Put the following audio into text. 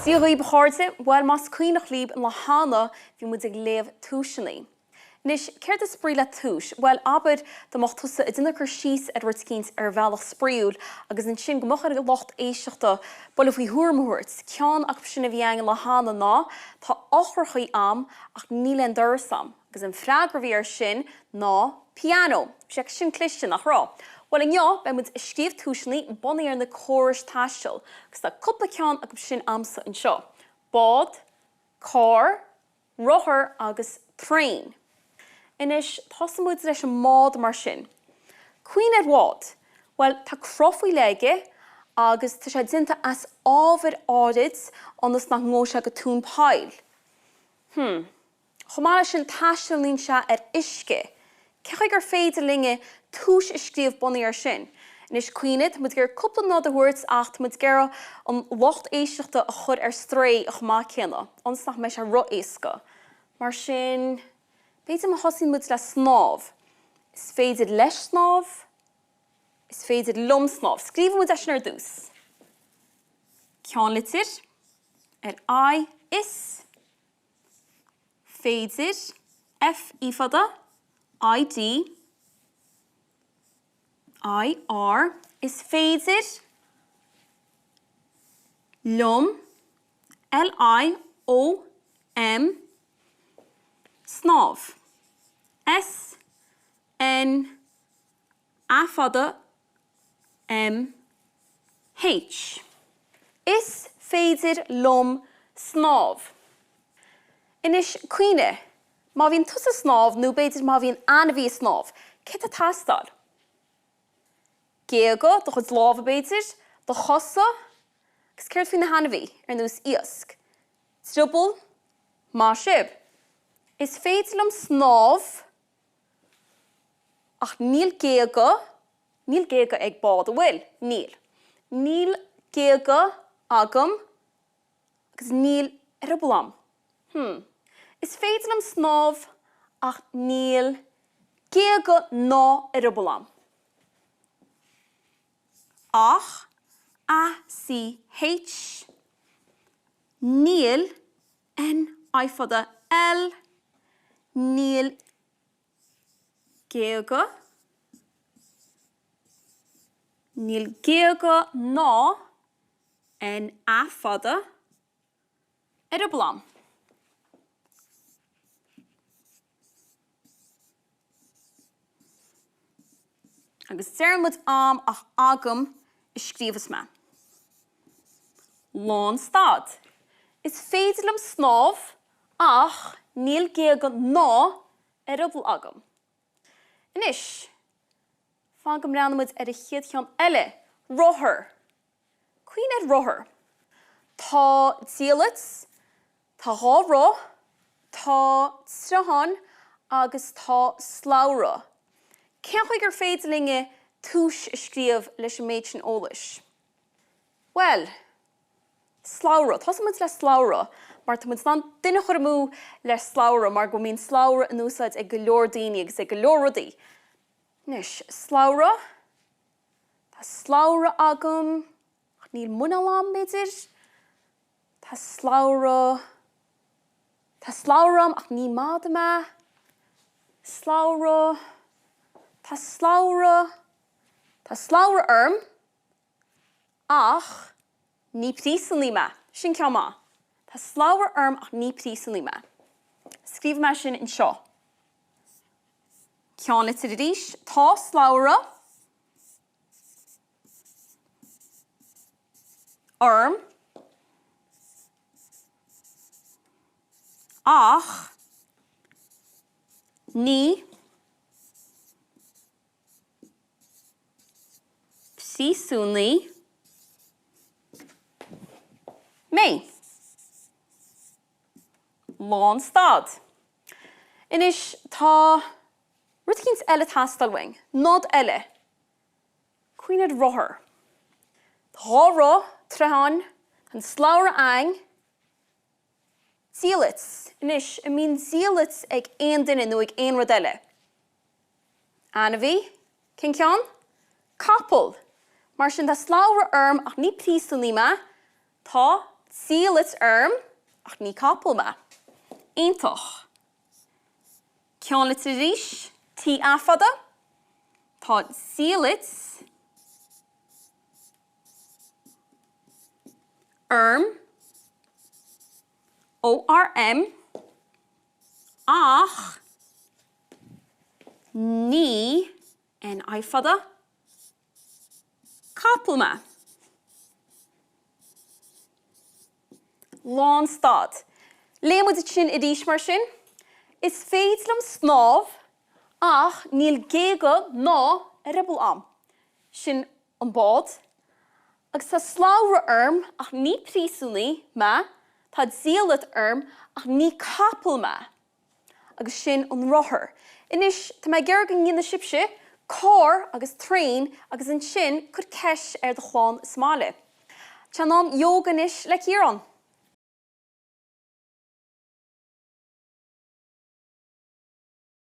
Dia dhaoib a chairde, bhuel más cuimhneach libh an lá cheana bhí muid ag léamh tomhaiseanna. Anois, céard is brí le tomhais? Bhuel, abair dá mbeadh tusa ag déanamh cur síos ar rud eicínt ar bhealach spraíúil agus ansin go mbeadh ar an lucht éisteachta buille faoi thuairim a thabhairt. Ceann acu sin a bhí againn an lá cheana ná, tá eochrachaí a'm ach níl aon doras a'm. Agus an freagra a bhí air sin ná pianó. Bhí sé sin cliste, nach raibh? Bhuel, inniu, beidh muid ag scríobh tomhaiseanna bunaithe ar na córais taistil agus tá cúpla ceann acu sin a'msa anseo. Bád, carr, rothar agus traein. Anois, tosóidh muid leis an mbád mar sin. Cuimhnigh ar bhád. Bhuel, tá cruth faoi leith aige agus tá sé déanta as ábhar áirid ionas nach ngabhfaidh sé go tóin poill. Hmm. Chomh maith leis sin, taistealaíonn sé ar uisce. Cén chaoi gur féidir linne tomhais a scríobh bunaithe air sin? Anois, cuimhnigh, tá muid ag iarraidh cúpla nod a thabhairt ach tá muid ag iarraidh an lucht éisteachta a chur ar strae chomh maith céanna, ionas nach mbeidh sé ró-éasca. Mar sin, b'fhéidir má thosaíonn muid le snámh. Is féidir leis snámh. Is féidir liom snámh. Scríobhann muid é sin ar dtús. Ceannlitir ar I, is. féidir, F I fada, I D, I R, is féidir liom, L I O M, snámh, S N A fada, M H. Is féidir liom snámh. Anois, cuimhnigh, má bhíonn tusa ag snámh nó b'fhéidir má bhíonn ainmhí ag snámh, céard atá ag teastáil? Géaga, do chuid lámha b'fhéidir, do chosa, agus céard faoi na hainmhí, ar nós iasc? Drioball, maith sibh. Is féidir liom snámh. Ach níl géaga, níl géaga ag bád, an bhfuil? Níl. Níl géaga agam agus níl eireaball a'm. Hmm. Is féidir liom snámh ach níl géaga ná eireaball a'm. Ach, A C H, níl N I fada L, níl géaga, níl géaga ná N A fada eireaball a'm. Agus deireann muid a'm ach agam a scríobhas mé. Lán stad. Is féidir liom snámh ach níl géaga ná eireaball agam. Anois, fan go mbreathnóidh muid ar an chéad cheann eile, rothar. Cuimhnigh ar rothar. Tá diallait, tá 2 roth, tá troitheán agus tá slabhra. Cén chaoi gur féidir linne tomhais a scríobh leis an méid sin eolais? Bhuel, slabhra. Tosóidh muid le slabhra mar tá muid in ann duine a chur amú le slabhra mar go mbíonn slabhra in úsáid ag go leor daoine agus ag go leor rudaí. Anois, slabhra. Tá slabhra agam, ach níl muineál a'm, b'fhéidir. Tá slabhra, tá slabhra a'm ach ní madadh mé. Slabhra, tá slabhra, tá slabhra orm ach ní príosúnaí mé. Sin ceann maith. Tá slabhra orm ach ní príosúnaí mé. Scríobhfaidh mé sin anseo. Ceannlitir arís. Tá slabhra orm ach ní príosúnaí mé. Lán stad. Anois, tá rud eicínt eile ag teastáil uainn. Nod eile. Cuimhnigh ar rothar. Tá 2 roth, troitheán, tá an slabhra a'ainn. Diallait. Anois, an mbíonn diallait ag aon duine nó ag aon rud eile? Ainmhí? Cén ceann? Capall. Mar sin, tá slabhra orm ach ní príosúnaí mé. Tá. Diallait orm ach ní capall mé. Iontach. Ceannlitir arís, T A fada. Tá diallait orm, O-R-M, ach ní N-I fada, capall mé. Lánstad. Léigh muid sin arís mar sin. Is féidir liom snámh ach níl géaga ná eireaball a'm. Sin an bád. Agus tá slabhra orm ach ní príosúnaí mé, tá diallait orm ach ní capall mé. Agus sin an rothar. Anois, tá mé ag iarraidh go ndéanfaidh sibhse carr agus traein agus ansin cuir ceist ar do chlann sa mbaile. Tá sé in am ióga anois le Ciarán.